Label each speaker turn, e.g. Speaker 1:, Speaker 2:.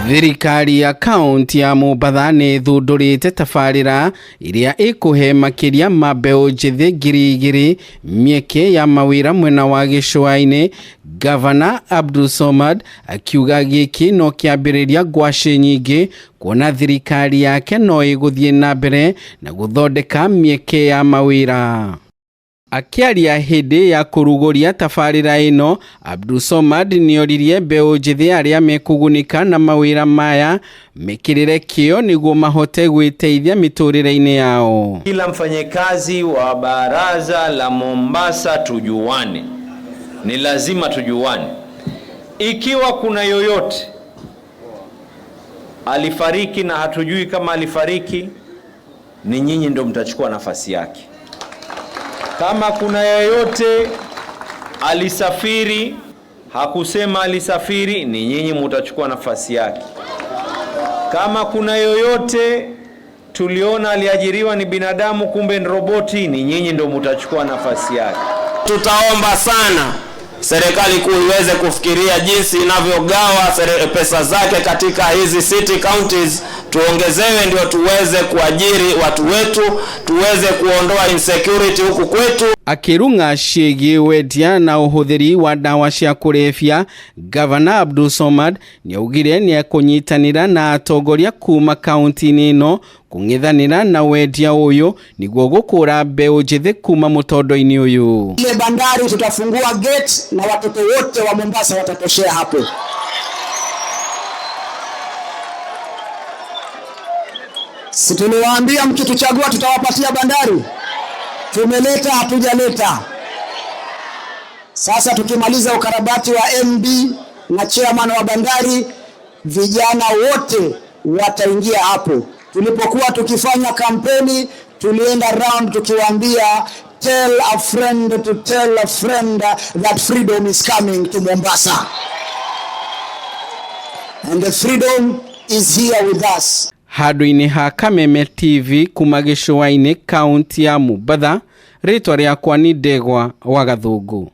Speaker 1: Thirikari ya kaunti ya Mombatha nĩ ĩthundũrĩte tabarĩra ĩrĩa ĩkũhe makĩria ma mbeũ njĩthĩ 2000 mĩeke ya mawĩra mwena wa gĩcũa-inĩ. Gavana Abdul Somad akiuga gĩkĩ no kĩambĩrĩria ngwacĩ nyingĩ kuona thirikari yake no ĩgũthiĩ na mbere na gũthondeka mĩeke ya mawĩra. Akĩaria hĩndĩ ya kũrugũria tabarĩra ĩno, Abdul Somad nĩoririe mbeũ njĩthĩ arĩa mekũgunĩka na mawĩra maya mekĩrĩre kĩo nĩguo mahote gwĩteithia mĩtũrĩre-inĩ yao.
Speaker 2: Kila mfanyikazi wa baraza la Mombasa tujuane, ni lazima tujuane. Ikiwa kuna yoyote alifariki na hatujui kama alifariki, ni nyinyi ndio mtachukua nafasi yake. Kama kuna yeyote alisafiri hakusema alisafiri, ni nyinyi mutachukua nafasi yake. Kama kuna yoyote tuliona aliajiriwa ni binadamu, kumbe ni roboti, ni nyinyi ndio mutachukua nafasi yake.
Speaker 3: Tutaomba sana serikali kuu iweze kufikiria jinsi inavyogawa pesa zake katika hizi city counties, tuongezewe ndio tuweze kuajiri watu wetu, tuweze kuondoa insecurity huku kwetu.
Speaker 1: Akĩrung'a ciĩgiĩ wendia na ũhũthĩri wa ndawa cia kũrebia, Gavana Abdul Somad nĩaugire nĩekũnyitanĩra na atongoria kuma kaunti-inĩ ĩno kũng'ethanĩra na wendia ũyũ nĩguo gũkũra mbeũ njĩthĩ kuma mũtondo-inĩ ũyũ.
Speaker 4: Ile bandari tutafungua gate na watoto wote wa Mombasa watatoshea hapo. Si tuliwaambia mkituchagua tutawapatia bandari? Tumeleta, hatujaleta. Sasa tukimaliza ukarabati wa MD na chairman wa bandari, vijana wote wataingia hapo. Tulipokuwa tukifanya kampeni, tulienda round tukiwaambia tell a friend to tell a friend that freedom is coming to Mombasa. And the freedom is here with us.
Speaker 1: Handũ-inĩ ha Kameme TV kuma gĩcũa-inĩ kaunti ya Mombatha, rĩtwa rĩakwa nĩ Ndegwa wa Gathũngũ.